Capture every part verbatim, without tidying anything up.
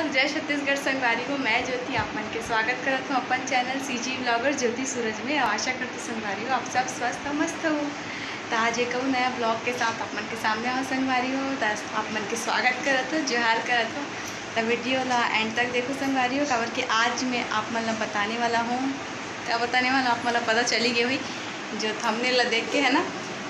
जय छत्तीसगढ़ संगवारी हो, मैं ज्योति आप मन के स्वागत करत हूँ अपन चैनल सीजी ब्लॉगर ज्योति सूरज में। और आशा करती संगवारी हो आप सब स्वस्थ और मस्त हो। तो आज एक अउ नया ब्लॉग के साथ आप मन के सामने हो संगवारी हो। तो आप मन के स्वागत करत हो, जोहार करत हो। तो वीडियो ला एंड तक देखो संगवारी हो, काबर कि आज मैं आप मन ला बताने वाला हूँ, क्या बताने वाला, आप मन ला पता चली गई हुई जो थंबनेल ला देख के, है ना।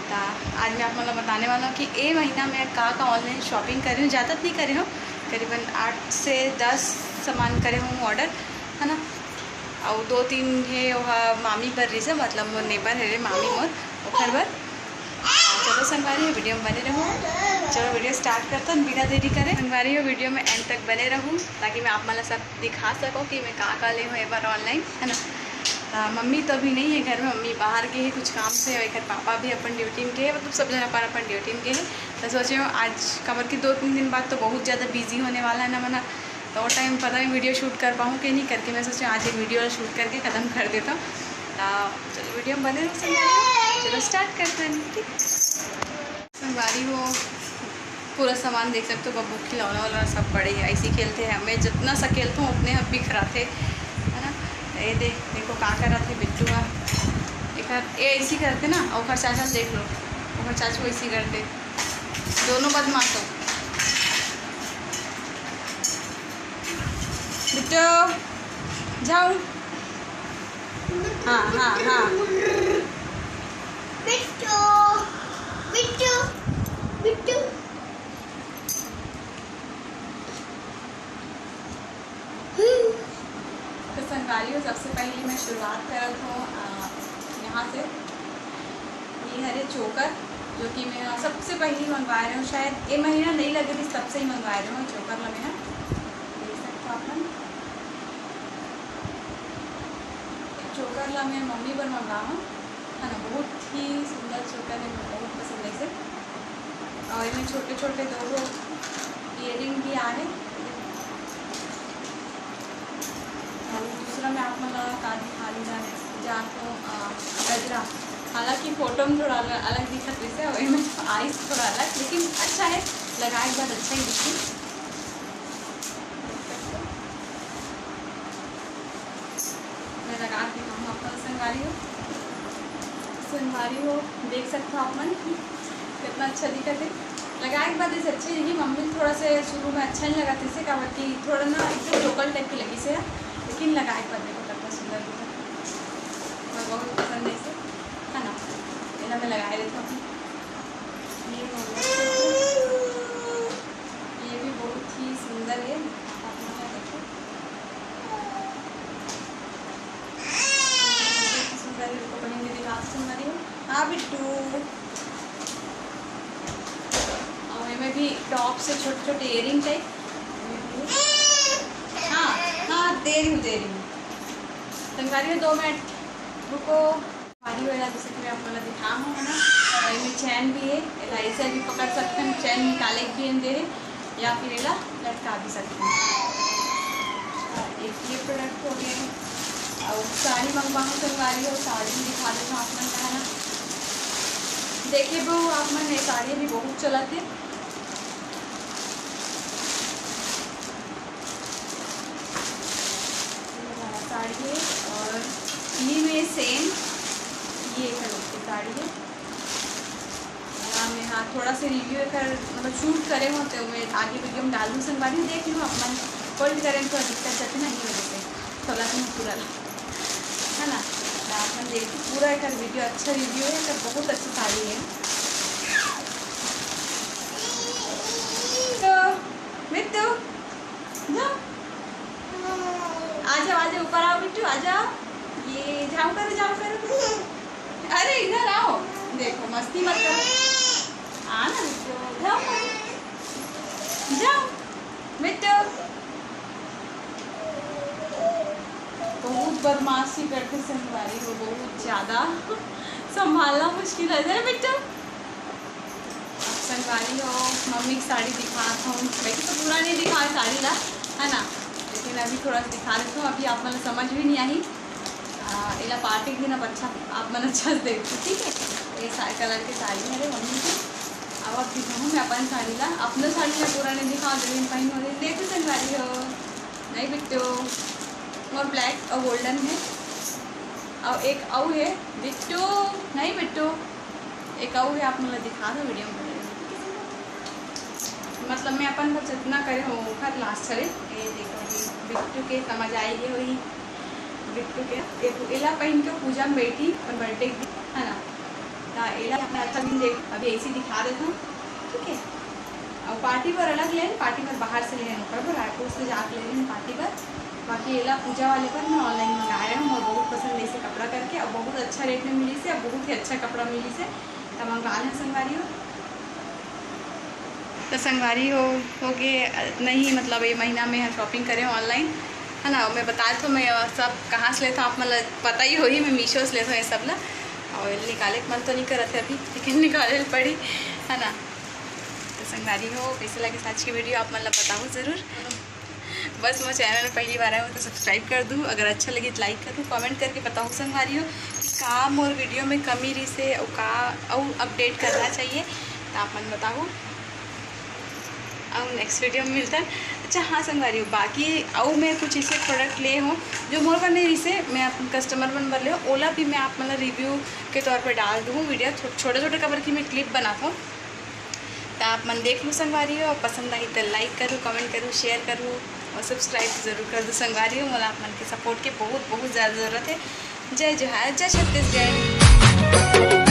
तो आज मैं आप मन ला बताने वाला हूँ कि ए महीना में का का ऑनलाइन शॉपिंग करे हूँ। ज़्यादा तो नहीं करे हूँ, करीबन आठ से दस सामान करे हूँ ऑर्डर, है ना। अउ दो तीन हे ओहा मामी बर रहिसे, मतलब मोर नेबर हे रे मामी मोर, ओखर बर। चलो संगवारी हो, वीडियो में बने रहू। चलो वीडियो स्टार्ट करथन बिना देरी करे। संगवारी हो, वीडियो में एंड तक बने रहू, ताकि मैं आप मन ला सब दिखा सकूँ कि मैं का का ले हूँ ए बार ऑनलाइन, है ना। त मम्मी तो अभी नहीं है घर में, मम्मी बाहर गे हे कुछ काम से, और एकर पापा भी अपन ड्यूटी में गे हे, मतलब सब जन अपन अपन ड्यूटी में गे हे। तो सोचे हूँ आज, काबर कि दो तीन दिन बाद तो बहुत ज़्यादा बिजी होने वाला है ना मना, तो वो टाइम पता नहीं वीडियो शूट कर पाऊँ कि नहीं करके, मैं सोचे आज एक वीडियो शूट करके ख़त्म कर देता हूँ। तो चलो वीडियो में बने रहो संगवारी हो। चलो स्टार्ट करते हैं, ठीक। संगवारी हो, पूरा सामान देख सकते हो, बब्बू खिलौना वाला सब पड़े है, ऐसे ही खेलते हैं। मैं जितना सा खेलता हूँ उतने हम बिखराते, है ना। ये देख, देखो का करत हे बिट्टू हा। एकर, ये ऐसे करते ना, ओकर चाचा देख लो, ओकर चाचू ऐसे करते, दोनों बदमाश हो। बिट्टू, जाओ। हाँ, हाँ, हाँ। बिट्टू, बिट्टू, बिट्टू। तो संगवारी हो, सबसे पहले मैं शुरुआत करत हूँ, अ, यहाँ से। ये हरे चोकर, जो कि मैं सबसे पहली मंगवाए रहे हूँ, शायद ये महीना नहीं लगे थी, तब से ही मंगवाए रहे हूँ चोकर ला मैं। देख सकते हो अपन, चोकर ला मैं मम्मी बर मंगा हूँ, है ना। बहुत ही सुंदर चोकर है, मुझे बहुत पसंद है इसे। और इनमें छोटे छोटे दो ठो ईयरिंग भी आ रहे। और दूसरा मैं आप मन ला का दिखा ली जा, जा तो, अ, गजरा, हालांकि फोटो में थोड़ा अलग, अलग दिखत रहिसे, और इनमें आइस थोड़ा अलग, लेकिन अच्छा है, लगाए के बाद अच्छा ही दिखी। मैं लगा के दिखाऊँ आप मन संगवारी हो, संगवारी हो, देख सकते हो आप मन कितना अच्छा दिखत है। लगाए के बाद इसे अच्छे दिखी। मम्मी थोड़ा से शुरू में अच्छा नहीं लगा इसे, काबर कि थोड़ा ना एकदम लोकल टाइप के लगी से, लेकिन लगाए के बाद देखो कितना सुंदर दिखत, मैं बहुत पसंद है इसे, है ना। इन्हें मैं लगाए देता हूँ। ये बहुत, ये भी बहुत ही सुंदर है, आप लोग देखो। बहुत ही सुंदर है, रुको, पहन के दिखा, सुंदर है। हाँ बिट्टू, और इनमें भी टॉप से छोटे छोटे ईयरिंग टाइप। हाँ, हाँ, दे रही हूँ, दे रही हूँ। संगवारी हो, दो मिनट रुको। भारी हो या, जैसे कि मैं आप मन ला दिखा हूँ, है ना। और इनमें चैन भी है, एला ऐसे भी पकड़ सकते हैं, चैन निकाले के भी हम दे रहे, या फिर एला लटका भी सकते हैं। एक ये प्रोडक्ट हो गया है। और साड़ी मंगवा हूँ संगवारी हो, साड़ी भी दिखा देता हूँ आप मन ला, है ना। देखे वो आप मन, ये साड़ी भी बहुत चलत है। ये वाला साड़ी है और ये में सेम ये कलर की साड़ी है। हाँ, मैं, हाँ, थोड़ा सा रिव्यू एकर, मतलब शूट करे हो तो मैं आगे वीडियो में डाल दूँ संगवारी, देख लो आप मन, फोल्ड करे में थोड़ा दिक्कत चलती ना, ये वजह से थोड़ा सा पूरा, है ना। तो आप मन देखो पूरा एकर वीडियो, अच्छा रिव्यू है, एकर बहुत अच्छी साड़ी है। तो मिट्टू, जाओ। आ जाओ, आ जाओ, ऊपर आओ बिट्टू, आ जाओ। ये जाओ करो, जाओ करो। अरे इधर आओ, देखो मस्ती मत करो। आ ना बिट्टू, जाओ करो। जाओ बिट्टू। बहुत बदमाशी करते संगवारी हो, बहुत ज़्यादा संभालना मुश्किल है। अरे बिट्टू, संगवारी हो, मम्मी की साड़ी दिखात हूँ। वैसे तो पूरा नहीं दिखाए साड़ी ला, है ना, लेकिन अभी थोड़ा सा दिखा देती हूँ। अभी आप मन ला समझ भी नहीं आही। आ, एला पार्टी के दिन अब अच्छा, आप मन अच्छा से देखो, ठीक है। ये सा-, कलर के साड़ी है रे मम्मी के। अब आप दिखाऊँ मैं अपन साड़ी ला, अपना साड़ी ला पूरा नहीं दिखाओ, दो दिन पहन हो, देखो संगवारी हो। बिट्टू, मोर black अउ golden हे, अउ एक अउ हे बिट्टू, नहीं बिट्टू, एक अउ हे, आप मन ला दिखा दो video में। मतलब मैं अपन बर जतना करे हूँ ओखर last हरे। ये देखो, ये बिट्टू के समझ आए गे होही, बिट्टू के। ये एला पहन के पूजा में बैठी अपन birthday के दिन, है ना? ता एला मैं अच्छा दिन देख, अभी ऐसे ही दिखा देता हूँ, ठीक है? अउ party बर अलग लेन, party बर बाहर से लेन, ओकर बर रायपुर से जाके लेन party बर। बाकी एला पूजा वाले बर मैं online मंगाए रहे हूँ, मोर बहुत पसंद ऐसे कपड़ा करके, अउ बहुत अच्छा rate में मिलिस हे, अउ बहुत ही अच्छा कपड़ा मिलिस हे, त मंगा लेन संगवारी हो। तो संगवारी हो, हो गे, अ, नहीं, मतलब ये महीना में हम shopping करे online, है ना? मैं बता तो मैं, अ, सब कहाँ से लेता हूँ, आप मतलब पता ही होही, मैं Meesho से लेता हूँ ये सब ला। अउ निकाले के मन तो नहीं करत हे अभी, लेकिन निकाले ल पड़ी, है ना? तो संगवारी हो, कैसे लगे आज की video, आप मतलब बताओ जरूर। बस मोर channel में पहली बार आए हो तो subscribe कर दू, अगर अच्छा लगे तो like कर दू, comment करके बताओ संगवारी हो कि का मोर video में कमी रहिसे अउ का अउ update करना चाहिए, तो आप मन बताओ। अउ next video में मिलता है। अच्छा हाँ संगवारी हो, बाकी अउ मैं कुछ ऐसे product ले हूँ जो मोर बर नहीं रहिसे, मैं अपन customer मन बर ले हूँ, ओला भी मैं आप मन ला review के तौर पर डाल दूँ video। छो-, छोटे छोटे काबर कि मैं clip बनाता हूँ, तो आप मन देख लू संगवारी हो, पसंद आही तो like करू, comment करू, share करू और subscribe जरूर कर दू संगवारी हो। मोला आप मन के support के बहुत बहुत ज़्यादा ज़रूरत है। जय जोहार, जय छत्तीसगढ़।